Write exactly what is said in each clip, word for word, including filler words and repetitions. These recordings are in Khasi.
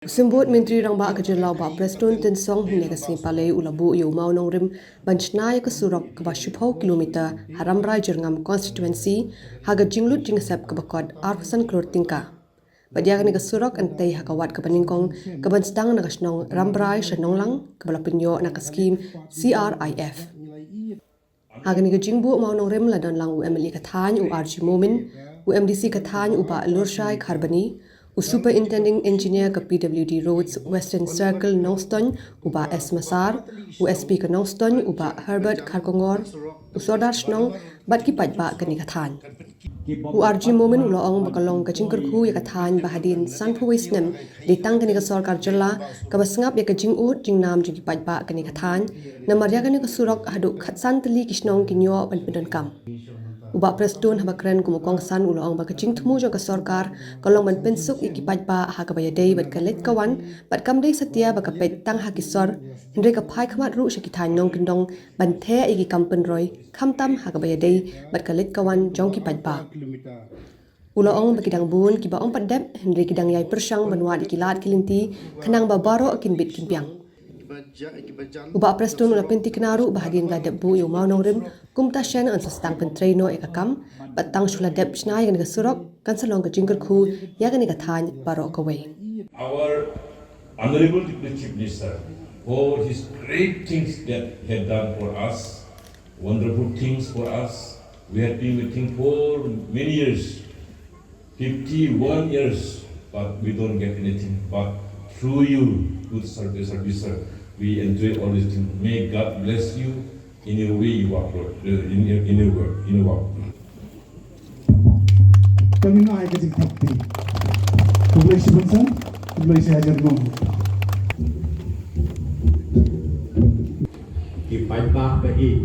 U Symbud Myntri Rangbah ka Jylla u Bah Prestone Tynsong hynne ka sngi Palei u la buh ïa u mawnongrim ban shna ïa ka surok kaba shiphew kilometer ha Rambrai Jyrngam Constituency ha ka jinglut jingsep kaba kot arphew san klur tyngka. Bad ïa kane ka surok yn tei ha ka wat kaba nyngkong kaban sdang na ka shnong Rambrai sha Nonglang kaba la pynïoh na ka skhim C R I F. Ha kane ka jingbuh mawnongrim la don lang u M L A ka thaiñ u R G Momin, u M D C ka thaiñ u Bah Lurshai Kharbani, u Superintending Engineer ka P W D Roads Western Circle Nongstoiñ u Bah S Massar, u S P ka Nongstoiñ u Bah Herbert Kharkongor, u Sordar Shnong bad ki paidbah kane ka thaiñ. U R G Momin u la ong ba ka long ka jingkyrkhu ïa ka thaiñ ba hadien sanphew wei snem dei tang kane ka sorkar jylla kaba sngap ïa ka jingud jingnam jong ki paidbah kane ka thaiñ. Namar ïa kane ka surok haduh khatsan tylli ki shnong kin ïoh ban pyndonkam. U Bah Prestone haba kren kum u kongsan u la ong ba ka jingthmu jong ka sorkar ka long ban pynsuk ïa ki paidbah ha kaba ïadei bad ka leit ka wan bad kam dei satia ba ka peit tang ha ki sor, hynrei ka phai khmat ruh sha ki thaiñ nongkyndong ban theh ïa ki kam pynroi khamtam ha kaba ïadei bad ka leit ka wan jong ki paidbah. U la ong ba ki dang bun kiba ym pat dep hynrei ki dang ïai pyrshang ban wad ïa ki lad ki lynti khnang ba baroh kin bit kin biang. U Bah Prestone u la pynthikna ruh ba hadien ba la dep buh ïa u mawnongrim kumta shen yn sa sdang pyntrei noh ïa ka kam bad tang shu la dep shna ïa kane ka surok kan sa long ka jingkyrkhu ïa kane ka thaiñ baroh kawei. Our Honorable Deputy Chief Minister, for his great things that he had done for us, wonderful things for us. We have been waiting for many years, fifty-one years, but we don't get anything. But through you, good service, service, sir, we enjoy all these things. May God bless you in your way you work, Lord, uh, in your, in your work, in your work. Kami na ai ka jingthap ti. Khublei shibun san, khublei shi hajar nguh. Ki paidbah ba ïeit,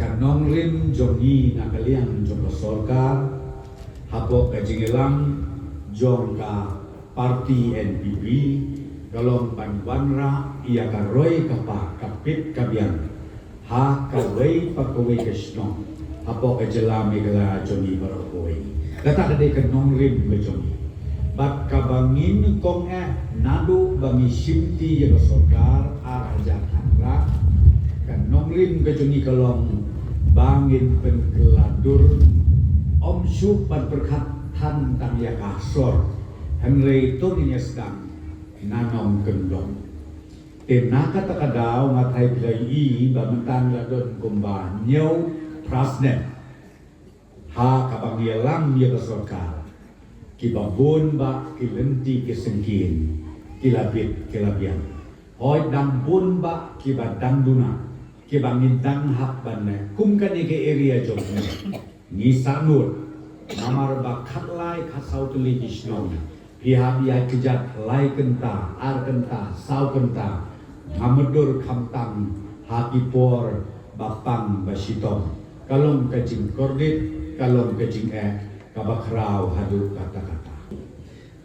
ka nongrim jong ngi na ka liang jong ka sorkar hapoh ka jingïalang jong ka party N P P ka long ban wanrah ïa ka roi ka par, ka pit ka biang ha kawei pa kawei ka shnong hapoh ka jylla Meghalaya jong ngi baroh kawei. Kata ka dei ka nongrim ka jong ngi. Bad kaba ngi nyngkong eh naduh ba ngi shimti ïa ka sorkar ar hajar khatphra, ka nongrim ka jong ngi ka long ba ngin pynkylla dur, ym shuh ban pyrkhat than tang ïa ka sor, hynrei to ngin ïa sdang na nongkyndong. Te na kata ka daw nga tharai phi la ïohi ba mynta ngi la don kumba hynñiew phra snem ha kaba ngi ïalam ïa ka sorkar. Kiba bun bah ki lynti ki syngkien, ki la bit ki la biang. Hooid, dang bun bah kiba dang duna, kiba ngin dang hap ban leh. Kum kane ka area jong ngi, ngi sahnud namar ba khatlai khatsaw tylli ki shnong phi hap ïaid kjat lai kynta, ar kynta, saw kynta, ngam dur khamtam ha ki por ba pang ba shitom. Ka long ka jingkordit, ka long ka jingeh kaba khraw haduh katta katta.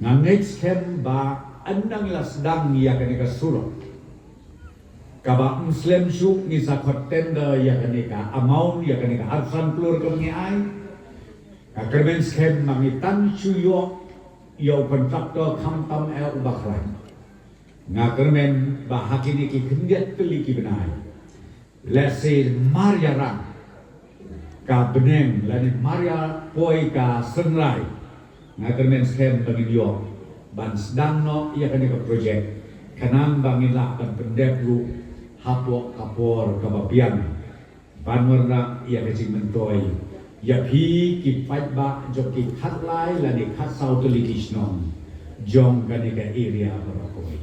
Nga ngeit skhem ba ynda ngi la sdang ïa kane ka surok, kaba ym slem shuh ngi sa khot tender ïa kane ka amount, ïa kane ka arphew san klur kaba ngi ai. Nga kyrmen skhem ba ngi tang shu ïoh ïa u contractor khamtam eh uba khlaiñ. Nga kyrmen ba ha kine ki khyndiat tylli ki bnai, lehse mar ïarap ka bneng lane mar ïapoi ka synrai, nga kyrmen skhem ba ngin ïoh ban sdang noh ïa kane ka projek, khnang ba ngin lah ban pyndep ruh hapoh ka por kaba biang ban wanrah ïa ka jingmyntoi ïa phi ki paidbah jong ki khatlai lane khatsaw tylli ki shnong jong kane ka area baroh kawei.